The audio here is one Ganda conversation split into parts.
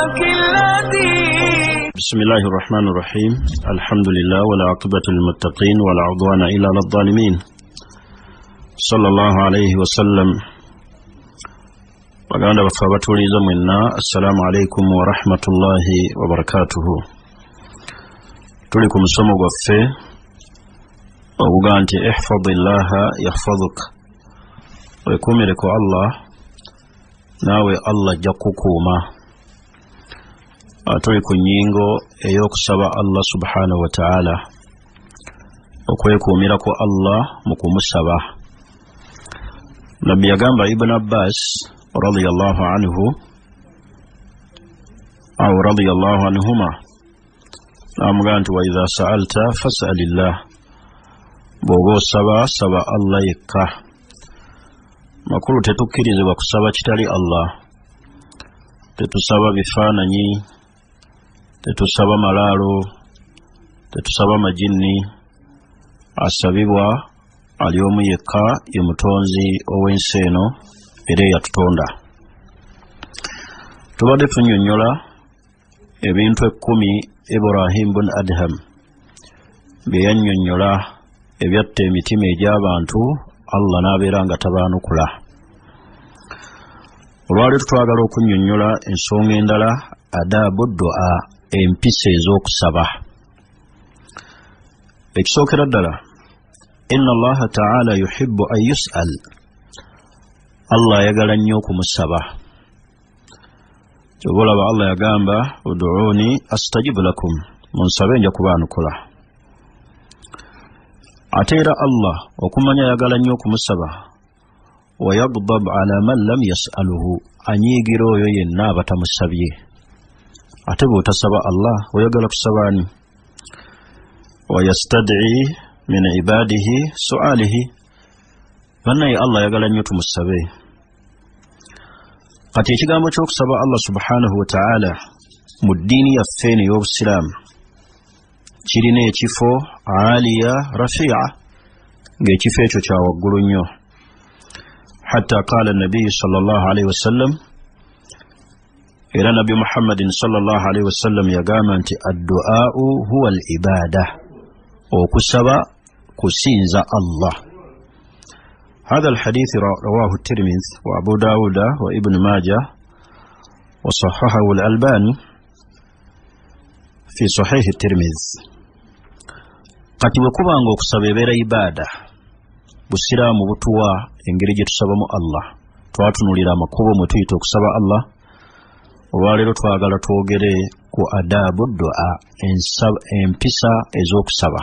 الذي بسم الله الرحمن الرحيم. الحمد لله والعاقبة للمتقين ولا عدوان إلا على الظالمين. صلى الله عليه وسلم. Baganda baffe abatuuliza mwenna, assalamu alaikum warahmatullahi wabarakatuhu. Tuli ku musomo gwaffe oguga nti ihfadhi llaha yahfadhuk, wekuumire ku Allah naawe Allah ajja kukuuma. Tuli ku nnyingo ey'okusaba Allah subhanahu wa ta'ala, okwekuumira ku Allah mu kumusaba. Nabbi yagamba Ibn Abbas radiyallahu anhu au radiyallahu anhuma, namugamba nti wa idha sa'alta fas'alillah, bw'oba osaba saba Allah yekka. Makulu tetukkirizibwa kusaba kitali Allah, tetusaba bifaananyi, tetusaba malaalo, tetusaba majinni. Asabibwa ali omu yekka, ye mutonzi ow'ensi eno era eyatutonda. Tubadde tunnyonnyola ebintu 10 Ibrahim bun Adham bye yannyonnyola ebyatta emitima egy'abantu Allah n'abeera nga tabaanukula. Olwaleero twagala okunnyonnyola ensonga endala, adabu dua, empisa ez'okusaba. Ekisookera ddala, inna Allaha ta'ala yuhibbu an yus'al, Allah ayagala nnyo okumusaba. Kyova olaba Allah yagamba uduuni astajibu lakum, munsabe nja kubaanukula. Ate era Allah okumanya ayagala nnyo okumusaba, wa yagdab ala man lam yas'aluhu, anyiigira oyo yenna aba tamusabye. Ate bw'otasaba Allah oyagala kusaba ani? Wa yastad'i min ibadihi su'alihi, bannaye Allah ayagala nnyo tumusabe. Kati ekigambo ky'okusaba Allah subhanahu wa ta'ala mu ddiini yaffe eno ey'obusiraamu kirina ekifo aliya rafi'a, ng'ekifo ekyo kya waggulu nnyo. Hatta qaala nabiyu sallallahu alaihi wasallam, era Nabbi Muhammadin sallallahu alaihi wasallam yagamba nti addu'au huwa al-ibada, okusaba kusinza Allah. هذا الحديث رواه الترمذي وأبو داود وابن ماجه وصححه الألباني في صحيح الترمذي. Kati bwe kubanga okusaba ebeera ibaada, busiraamu butuwa engeri gye tusabamu Allah. Twatunuulira amakubo mwe tuyita okusaba Allah. Olwaleero twagala twogere ku adabu dua, empisa ez'okusaba.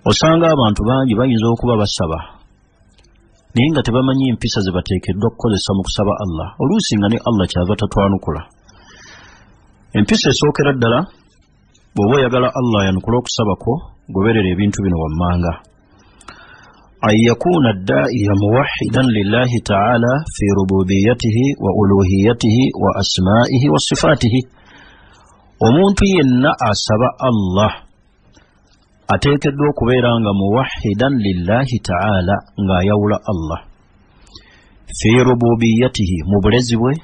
Osanga abantu bangi bayinza okuba basaba naye nga tebamanyi empisa ze bateekeddwa okukozesa mu kusaba Allah. Oluusi nga ne Allah kyava tatwanukula. Empisa esookera ddala, bw'oba oyagala Allah ayanukule okusaba kwo, goberera ebintu bino wammanga. An yakuna dda'iya muwahidan lillahi ta'ala fi rububiyatihi wa uluhiyatihi wa asma'ihi wa sifatihi. Omuntu yenna asaba Allah ateekeddwa okubeera nga muwahidan lillahi ta'ala, ng'ayawula Allah, fi rububiyatihi, mu bulezi bwe,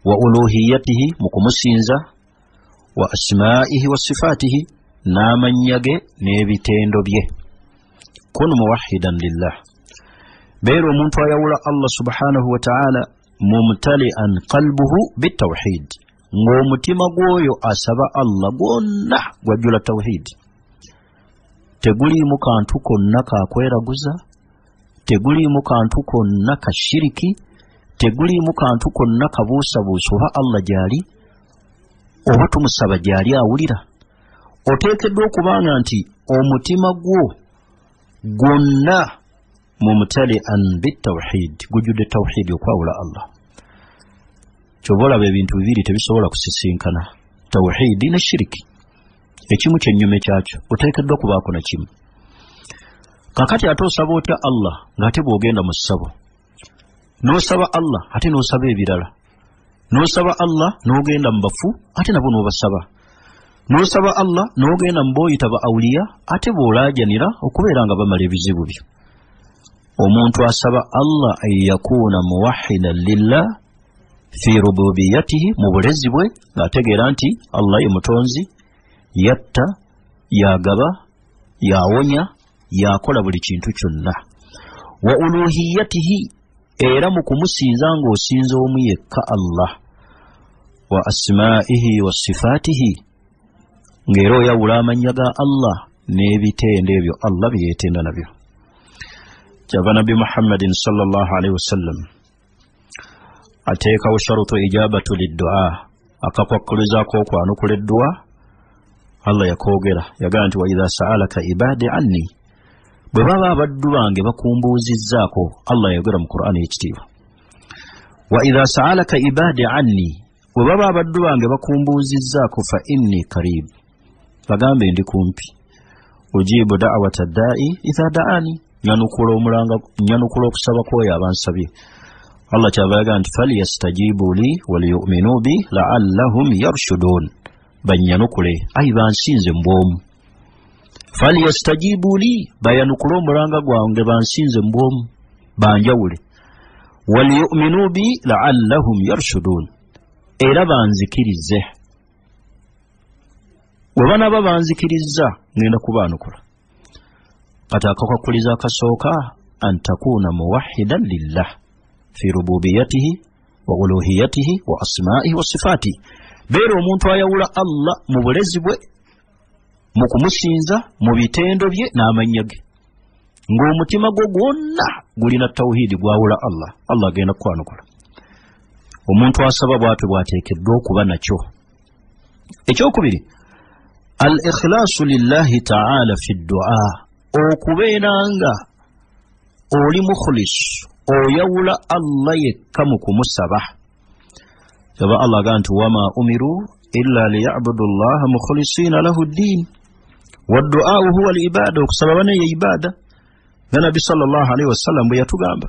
wa uluhiyatihi, mu kumusinza, wa asma'ihi wa sifatihi, n'amannya ge n'ebitendo bye. Kun muwahidan lillah, beera omuntu ayawula Allah subhanahu wa ta'ala, mumtali'an qalbuhu bitawhid, ng'omutima gw'oyo asaba Allah gwonna gwajjula tawhid. Teguliimu kantu konna kakweraguza, teguliimu kantu konna ka shiriki, teguliimu kantu konna kabuusabuusa oba Allah gy'ali oba tumusaba gy'ali awulira. Oteekeddwa okubanga nti omutima gwo gwonna mumtali'an bitawhid, gujjudde tawhidi, okwawula Allah. Kyova olaba ebintu bibiri tebisobola kusisinkana, tawhidi ne shiriki. Ekimu kyennyume kyakyo, oteekeddwa kubaako na kimu. Kakati ate osaba otya Allah ng'ate bw'ogenda mu ssabo n'osaba Allah ate n'osaba ebirala, n'osaba Allah n'ogenda mu bafu ate nabo n'obasaba, n'osaba Allah n'ogenda mu b'oyita ba awuliya ate bw'olaajanira okubeera nga bamala ebizibu byo. Omuntu asaba Allah an yakuuna muwahidan lillah Fi rububiyatihi, mu bulezi bwe, ng'ategeera nti Allah ye mutonzi, yatta, yagaba, yawonya, yakola buli kintu kyonna. Wa uluhiyatihi, era mu kumusinza ng'osinza omu yekka Allah. Wa asmaihi wa sifaatihi, ng'era oyawula amannya ga Allah n'ebitendo ebyo Allah bye yeetenda nabyo. Kyava Nabbi Muhammadin sallallahu alaihi wasallam ateekawo sharutu ijabatu liddua, akakwakkulizaako okwanukula edduwa. Allah yakoogera, yagamba nti wa idha sa'alaka ibadi anni, bwe baba abaddu bange bakumbuuzizzaako. Allah yayogera mu Qur'ani y'ekitiibwa, wa idha sa'alaka ibadi anni, bwe baba abaddu bange bakumbuuzizzaako, fa inni karib, bagambe ndi kumpi, ujibu da'wata da'i idha da'ani, nyanukula okusaba kwoyo abansabye. Allah kyava yagamba nti falyastajibu li waliyuminu bi la'allahum yarshudun, banyanukule ayi bansinze mu bwomu. Falyastajibu li, bayanukule omulanga gwange bansinze mu bwomu, banjawule. Waliyuminu bi la'allahum yarshudun, era banzikirize. Bwe banaaba banzikirizza ngenda kubaanukula. Kati akakwakuliza akasooka, an takuuna muwahidan lillah fi rububiyatihi wa uluhiyatihi wa asmaihi wa sifaatihi, beera omuntu ayawula Allah mu bulezi bwe, mu kumusinza, mu bitendo bye n'amannya ge, ng'omutima gwo gwonna gulina tawhidi, gwawula Allah. Allah agenda kukwanukula. Omuntu asaba bw'atyo bw'ateekeddwa okuba nakyo. Ekyokubiri, al ikhlaasu lillahi taala fi ddua, okubeera nga oli mukhlis, oyawula Allah yekka mu kumusaba. Yaba Allah agamba nti wama umiru illa liyabudu llaha mukhlisiina lahu ddiin, wadduau huwa al ibada, okusaba bane ye ibada. Nga Nabbi sallallahu alaihi wasallam bwe yatugamba,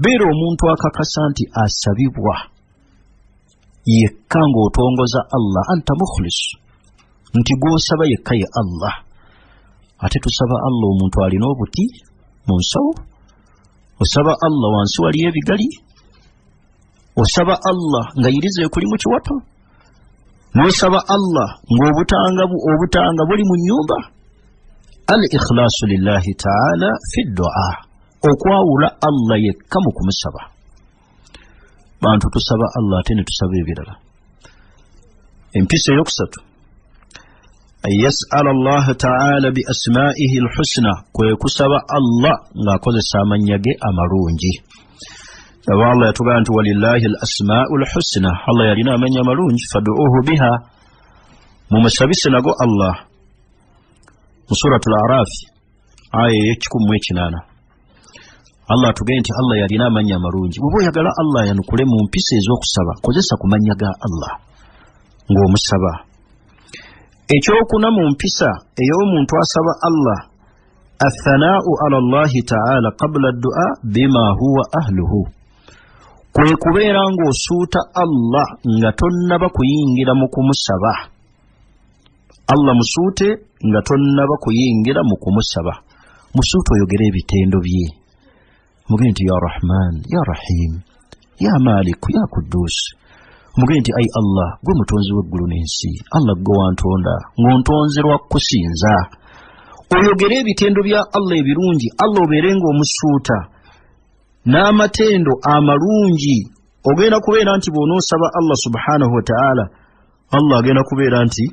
beera omuntu akakasa nti asabibwa yekka ng'otongoza Allah, anta mukhlis, nti gw'osaba yekka ye Allah. Ate tusaba Allah omuntu alina obuti mu nsawo, osaba Allah wansi waliyo ebigali, osaba Allah nga yiriza ekuli mu kiwato, n'osaba Allah ng'obutanga buli mu nnyumba. Al ikhlaasu lillahi taala fi ddua, okwawula Allah yekka mu kumusaba. Bantu tusaba Allah ate ne tusaba ebirala. Empisa eyokusatu, an yasala allaha taala bi asmaihi lhusna, kwe kusaba Allah ng'akozesa amannya ge amalungi. Aba Allah yatugamba nti walillahi al asmau lhusna, Allah yalina amannya amalungi, faduuhu biha, mumusabise nago Allah. Mu Suratu Al-Arafi aya ey'ekikumwekinana Allah atugambye nti Allah yalina amannya amalungi. Bw'oba oyagala Allah ayanukule mu mpisa ez'okusaba, kozesa ku mannya ga Allah ng'omusaba. Ekyokuna mu mpisa ey'omuntu asaba Allah, athanaau ala llahi taala qabula ddua bima huwa ahluhu, kwe kubeera ng'osuuta Allah nga tonnaba kuyingira mu kumusaba. Allah musuute nga tonnaba kuyingira mu kumusaba. Musuute oyogere ebitendo bye, mugende nti ya Rahman, ya Rahim, ya Maliku, ya Kuddus. Mugende nti ai Allah, gwe mutonzi w'eggulu n'ensi, Allah gwe wantonda ng'ontonzerwa kusinza. Oyogere ebitendo bya Allah ebirungi, Allah obeere ng'omusuuta n'amatendo amalungi. Ogenda kubeera nti bw'onoosaba Allah subhanahu wa ta'ala, Allah agenda kubeera nti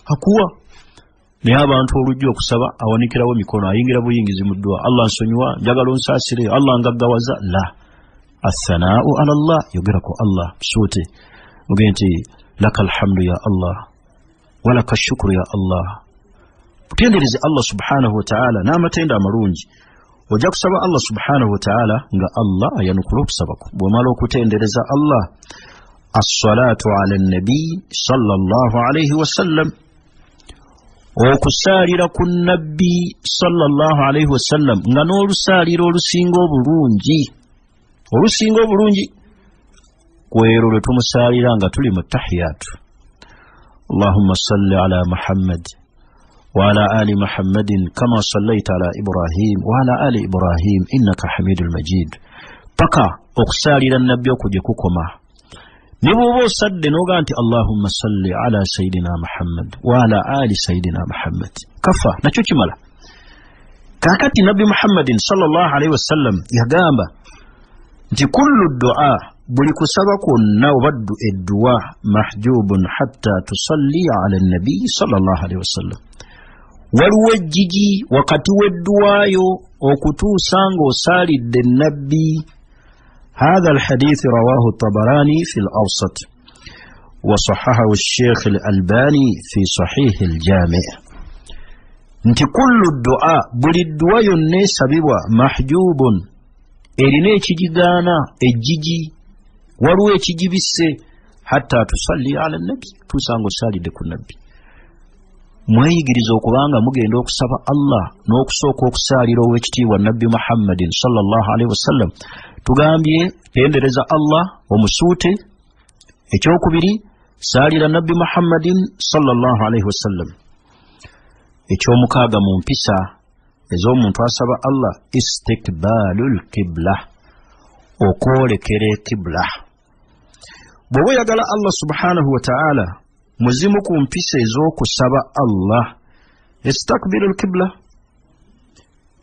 akuwa. Naye abantu olujja okusaba awanikirawo emikono, ayingira buyingizi mu ddua, Allah nsonyiwa, njagala onsaasire, Allah ngaggawaza. La, athanaau ala Allah, yogera ku Allah musuute, mugende nti laka alhamdu ya Allah walaka shukuru ya Allah. Tutendereze Allah subhanahu wa ta'ala n'amatendo amalungi. Ojja kusaba Allah subhanahu wa ta'ala nga Allah ayanukula okusabako. Bw'omala okutendereza Allah, assalatu ala nabi sallallahu alaihi wasallam, okusaalira ku nabbi sallallahu alaihi wasallam, nga n'olusaalira olusinga obulungi, olusinga obulungi kwero lwe tumusaalira nga tuli mu tahiyatu. Allahumma salli ala Muhammad wa ala ali Muhammadin kama sallaita ala Ibrahim wa ala ali Ibrahim innaka hamidul majid. Paka okusaalira nabbi okwo gye kukoma. Ne bw'oba osadde n'ogaa nti Allahumma salli ala sayidina Muhammad wa ala ali sayidina Muhammad, kafa, nakyo kimala. Kaakati Nabbi Muhammadin sallallahu alaihi wasallam yagamba nti kullu dua, buli kusaba kwonna oba edduwa, mahjubun hatta tusalli ala nabiyi sallallahu alaihi wasallam, waliwo ejjigi wakati w'edduwaayo okutuusa ng'osaalidde nabbi. Hatha alhadithi rawahu Tabarani fi al-Awsat wa sahahahu Sheikh al-Albani fi Sahih al-Jami', nti kullu dua, buli dduwa yonna esabibwa, mahjubun, erina ekigigaana, ejjigi, waliwo ekigibisse, hatta tusalli ala nabi, tuusa ng'osaalidde ku nabbi. Mweyigiriza okubanga mugenda okusaba Allah n'okusooka okusaalira ow'ekitiibwa Nabbi Muhammadin sallallahu alaihi wasallam. Tugambye tendereza Allah omusuute. Ekyokubiri, saalira Nabbi Muhammadin sallallahu alaihi wasallam. Ekyomukaaga mu mpisa ez'omuntu asaba Allah, istikbalul kibla, okwolekera ekibla. Bw'oba oyagala Allah subhanahu wa ta'ala, muzimu ku mpisa ez'okusaba Allah, istakbilu lkibla,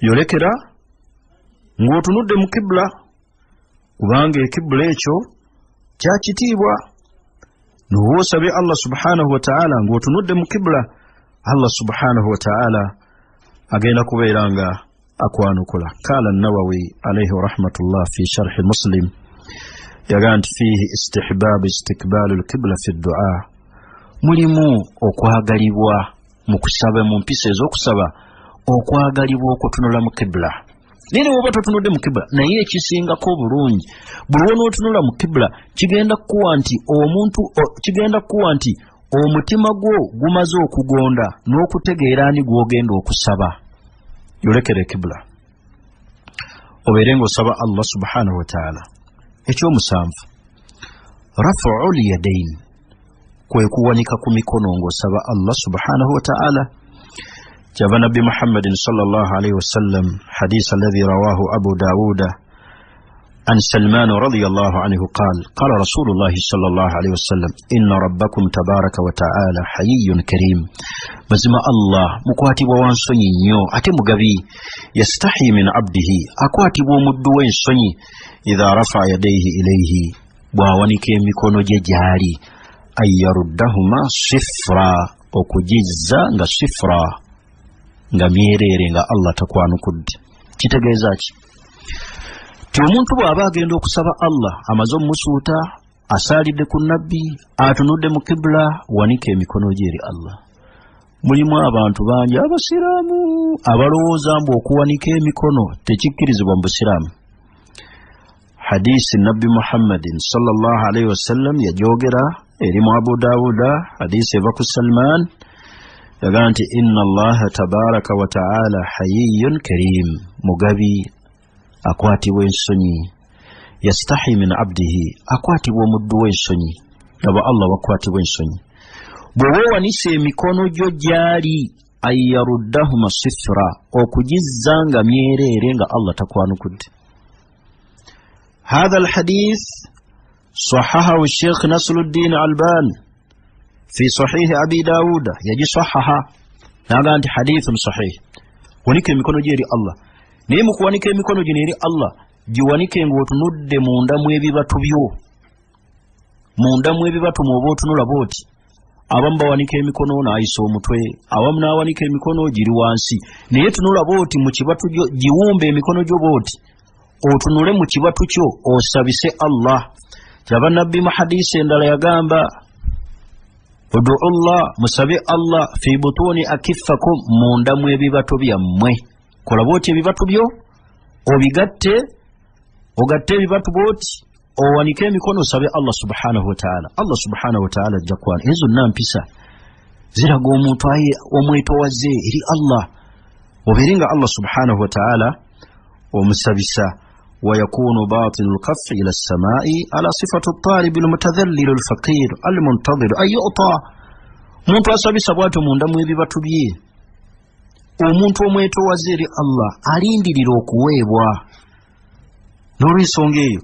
yolekera ng'otunudde mu kibla, kubanga ekibula ekyo kyakitiibwa. Noba osabye Allah subhanahu wa ta'ala ng'otunudde mu kibula, Allah subhanahu wa ta'ala agenda kubeera nga akwanukula. Kala Nawawi alaihi rahmatullah fi sharhi Muslim, yagaa nti fiihi istihbabu istikbalu lkibla fi ddua, mulimu okwagalibwa mu kusaba, mu mpisa ez'okusaba, okwagalibwa okutunula mu kibula. Naye ne woba totunudde mu kibula, naye ekisingako obulungi buli wonootunula mu kibula, kigenda kukuwa nti omuntu, kigenda kukuwa nti omutima gwo gumaze okugonda n'okutegeera ani gw'ogenda okusaba. Yolekera ekibula obeere ng'osaba Allah subhanahu wa ta'ala. Ekyomusanvu, rafu lyadain, kwe kuwanika ku mikono ng'osaba Allah subhanahu wa ta'ala. Kyava Nabbi Muhammadin sallallahu alaihi wasallam, hadith alladhi rawahu Abu Dawuda an Salman radiyallahu anhu qal qala Rasulullah sallallahu alaihi wasallam inna rabbakum tabaraka wa ta'ala hayyun karim, mazima Allah mukwatibwa wa nsonyi nnyo ate mugabi, yastahi min abdihi, akwatibwa omuddu w'ensonyi, idha rafa yadayhi ilayhi, bw'awanika emikono gye gy'ali, an yaruddahuma sifra, okugizza nga sifra, nga myereere, nga Allah takwanukudde. Kitegeeza ki? Ti omuntu bw'aba agenda okusaba Allah, amaze omumusuuta, asaalidde ku nabbi, atunudde mu kibula, wanika emikono gye eri Allah. Mulimu abantu bangi abasiraamu abalowooza mbu okuwanika emikono tekikkirizibwa mu busiraamu. Hadisi Nabbi Muhammadin sallallahu alaihi wasallam yajogera eri mu Abu Dawuda, hadisi eva ku Salman, yagaa nti inna Allaha tabaraka wa ta'ala hayyun karim, mugabi akwatibwa ensonyi, yastahi min abdihi, akwatibwa omuddu w'ensonyi. Aba Allah wakwatibwa ensonyi. Bw'oba owanisa emikono gyo gy'ali, an yaruddahuma sifra, okugizza nga myereere nga Allah takwanukudde. Hatha alhadith sahahahu Sheikh Nasruddin Albani fi sahihi Abi Dawuda, yagisahaha naga nti hadithun sahih. Wanika emikono gye eri Allah, naye mu kuwanika emikono gino eri Allah, giwanike ng'otunudde munda mu ebibatu byo, munda mu ebibatu mw'oba otunula bw'oti. Abamu bawanika emikono n'ayisa omutwe, abamu n'awanika emikono giri wansi, naye tunula bw'oti mu kibatu gyo, giwumbe emikono gyo bw'oti, otunule mu kibatu kyo osabise Allah. Kyava Nabbi mu hadisi endala yagamba uduu llah, musabe Allah, fi butuni akiffakum, munda mu ebibatu byammwe. Kola bw'oti ebibatu byo obigatte, ogatte ebibatu bw'oti, owanike emikono osabe Allah subhanahu wa ta'ala. Allah subhanahu wa ta'ala ajja kwana. Ezo zonna mpisa ziraga omuntu aye omwetowaze eri Allah, obeere nga Allah subhanahu wa ta'ala omusabisa. ويكون باطن الكف إلى السماء على صفة الطالب المتذلل الفقير المنتظر أن يعطى. Omuntu asabisa bw'atyo munda mu ebibatu bye, omuntu omwetowaze eri Allah alindirira okuweebwa. N'olwensonga eyo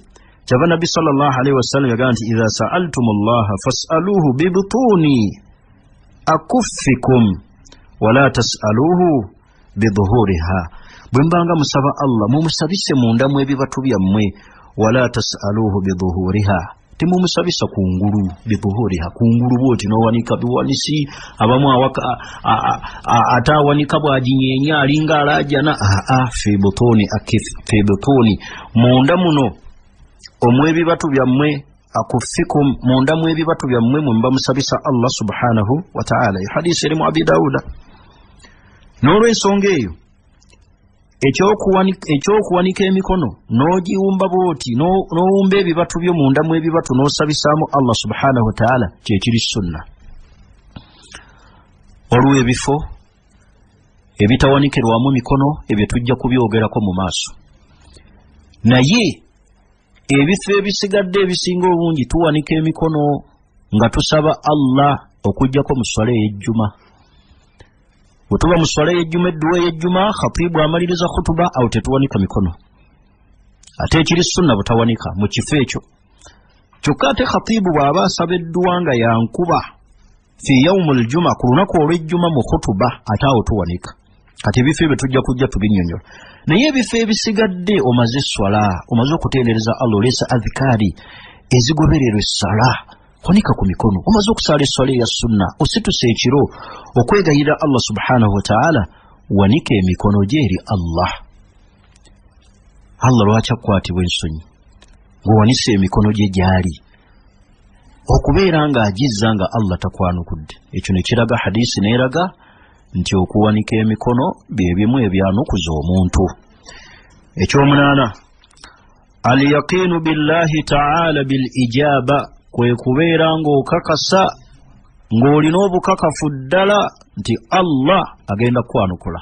Kyava Nabbi sallallahu alaihi wasallam yagamba nti idha sa'altum llaha fas'aluhu bibutuni akuffikum wala tas'aluhu biduhuriha. Bwe mbanga musaba Allah mumusabise munda mu ebibatu byammwe, wala tas'aluhu biduhuriha, temumusabisa kungulu, biduhuriha kungulu bwoti n'owanika biwanisi, abamu awaka ate awanika bw'aginyeenya alinga alaajana. Aa, fi butuni akif, fi butuni, munda muno omw'ebibatu byammwe, akufikum, munda mw'ebibatu byammwe mwe muba musabisa Allah subhanahu wa ta'ala. Hadisi eri mu Abi Dawuda. N'olwensonga eyo ekyokuwanika emikono n'ogiwumba bwoti n'owumba ebibatu byo munda mw'ebibatu n'osabisaamu Allah subhanahu wa ta'ala kyekiri sunna. Waliwo ebifo ebitawanikirwamu mikono, ebyo tujja kubyogerako mu maaso, naye ebifo ebisigadde ebisinga obungi tuwanika emikono nga tusaba Allah, okuggyako mu swala ey'ejjuma. Bwe tuba mu swala ey'ejjuma, edduwa ey'ejjuma, khatibu amaliriza khutuba, awo tetuwanika mikono. Ate ekiri sunna butawanika mu kifo ekyo. Kyokka ate khatibu bw'aba asaba edduwa nga yankuba fi yaumu ljuma, ku lunaku olw'ejjuma mu khutuba, ate awo tuwanika. Kati ebifo ebyo tujja kujja tubinnyonnyola, naye ebifo ebisigadde omaze esswala, omaze okutendereza Allah, oleesa adhikaari ezigobererwa essala, wanika ku mikono. Omaze okusaala esswala eya sunna, osituse ekiro okwegayirira Allah subhanahu wa ta'ala, wanika emikono gye eri Allah. Allah lwaki akwatibwa ensonyi ng'owanise emikono gye gy'ali okubeera ng'agizza nga Allah takwanukudde? Ekyo ne kiraga hadisi n'eraga nti okuwanika emikono bye bimu ebyanukuza omuntu. Ekyomunaana, alyaqiinu billahi taala bil ijaba, kwe kubeera ng'okakasa ng'olina obukakafu ddala nti Allah agenda kukwanukula.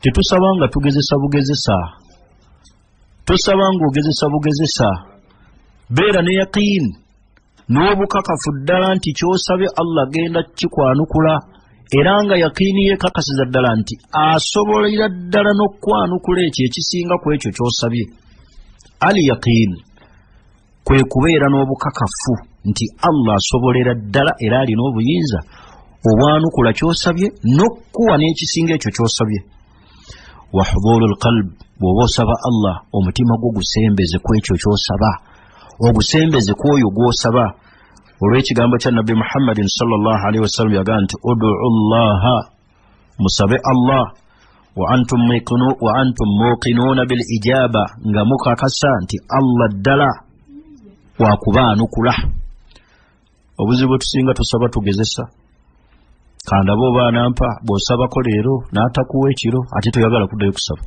Tetusaba nga tugezesa bugezesa, tosaba ng'ogezesa bugezesa, beera ne yaqiini n'obukakafu ddala nti ky'osabye Allah agenda kikwanukula, era nga yaqiini yeekakasiza ddala nti asobolera ddala n'okukwanukula ekyo ekisinga ku ekyo ky'osabye. Al yaqiini kwe kubeera n'obukakafu nti Allah asobolera ddala era alina obuyinza obwanukula ky'osabye n'okkuwa n'ekisinga ekyo ky'osabye. Wa hudhuru lqalb, bw'oba osaba Allah omutima gwo gusembeze ku ekyo ky'osaba, ogusembeze ku oyo gw'osaba. Olw'ekigambo kya Nabbi Muhammadin sallallahu alaihi wasallam yagamba nti uduu llaha, musabe Allah, wa antum muqinuuna bil ijaba, nga mukakasa nti Allah ddala wakubaanukula. Obuzibu bwe tusinga tusaba tugezesa, kandaba oba anampa, bw'osabako leero n'atakuwa ekiro ate toyagala kuddayo kusaba.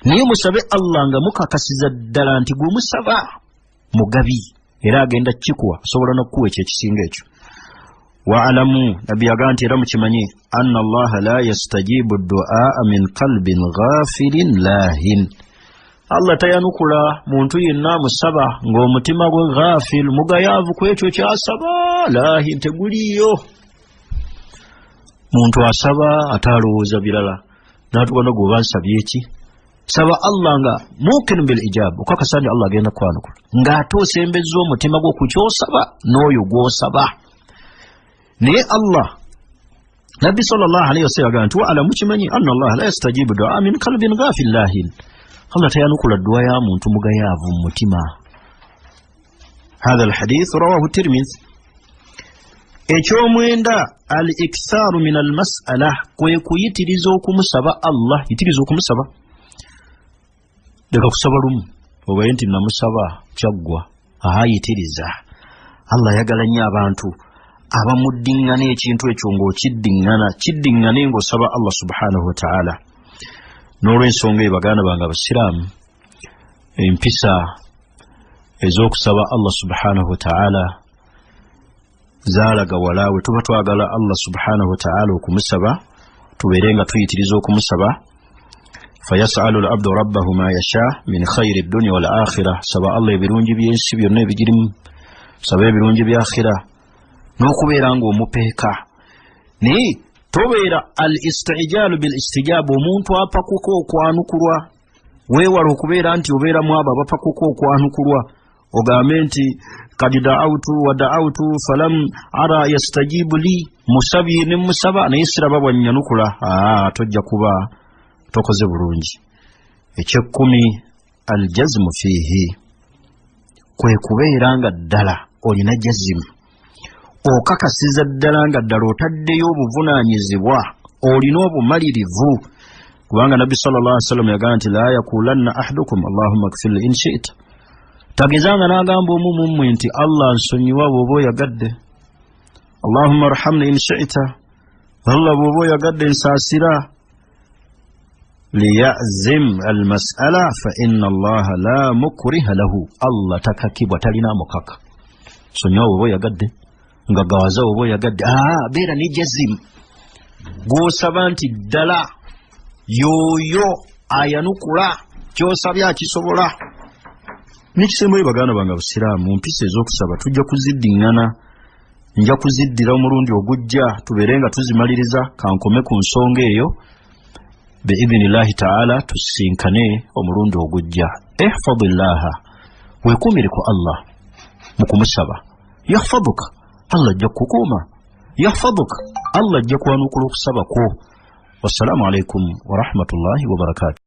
Naye musabe Allah nga mukakasiza ddala nti gwe musaba mugabi era agenda kikuwa, asobola n'okukuwa ekyo ekisinga ekyo. Waalamu, Nabbi yagamba nti era mukimanye, anna allaha la yastajibu duaa min qalbin ghafilin lahin, Allah tayanukula muntu yenna amusaba ng'omutima gwe ghafil, mugayaavu ku ekyo kyasaba, lahin, teguliiyo. Muntu asaba ate alowooza birala, n'atugamba gwe oba nsabye eki? Saba Allah nga mukinu bil ijaba, okakasa nti Allah agenda kwanukula, ng'ate osembezza omutima gwo ku kyosaba n'oyo gw'osaba. Naye Allah, Nabbi sallallahu alaihi wasallam agamba nti waalamu, mukimanyi, anna allaha la yastajibu dua min qalbin ghafil lahin, Allah tayanukula dduwa ya muntu mugayaavu mu mutima. Hatha alhadith rawahu Tirmidhi. Ekyomwenda, al iktharu min al mas'ala, kwe kuyitiriza okumusaba Allah. Yitiriza okumusaba, leka kusaba lumu obaye nti namusaba kyaggwa. Aha, yitiriza. Allah ayagala nnyo abantu abamuddiŋŋana ekintu ekyo ng'okiddiŋŋana, kiddiŋŋane ng'osaba Allah subhanahu wa ta'ala. N'olw'ensonga eyo baganda bange abasiraamu, empisa ez'okusaba Allah subhanahu wa ta'ala zaalaga wala. We tuba twagala Allah subhanahu wa ta'ala okumusaba, tubeere nga tuyitiriza okumusaba. Fayasalu labdu rabbahu ma yasha min khairi dduniya wal akhira, saba Allah ebirungi by'ensi byonna ebigirimu, saba ebirungi bya akhira, n'okubeera ng'omupeeka. Naye tobeera al istijalu bil istijaba, omuntu apakuka okwanukulwa. Weewala okubeera nti obeeramu abo abapakuka okwanukulwa, ogambe nti kad daautu wa daautu falam ara yastajibu li, musabye ne musaba naye siraba bwannyanukula. Tojja kuba tokoze bulungi. Ekyekkumi, aljazimu fiihi, kwe kubeera nga ddala olina jazimu, okakasiza ddala nga ddala otaddeyo obuvunaanyizibwa, olina obumalirivu. Kubanga Nabbi sallallahu alaihi wasallam yagamba nti la yakulanna ahadukum allahumma kfirli in shi'ta, tagezanga n'agamba omu mummwe nti Allah nsonyiwa bw'oba oyagadde, allahumma arhamni in shi'ta, Allah bw'oba oyagadde nsaasira. Liyazim almas'ala fa inna allaha la mukriha lahu, Allah takakibwa, talina mukaka. Sonyiwa bw'oba oyagadde, nga gawaza bw'oba oyagadde. Beera ne jazimu gw'osaba nti ddala yoyo ayanukula ky'osabye akisobola. Nekisembayo baganda bange abasiraamu, mpisa ez'okusaba tujja kuziddiŋŋana, nja kuziddira omulundi ogujja tubeere nga tuzimaliriza. Kankome ku nsonga eyo biidhinillahi taala, tusisinkane omulundi ogujja. Ihfadillaha, weekuumire ku Allah mu kumusaba. Yahfaduka, Allah ajja kukukuuma. Yahfaduka, Allah ajja kwanukula okusaba kwo. Wassalaamu alaikum warahmatullahi wabarakatu.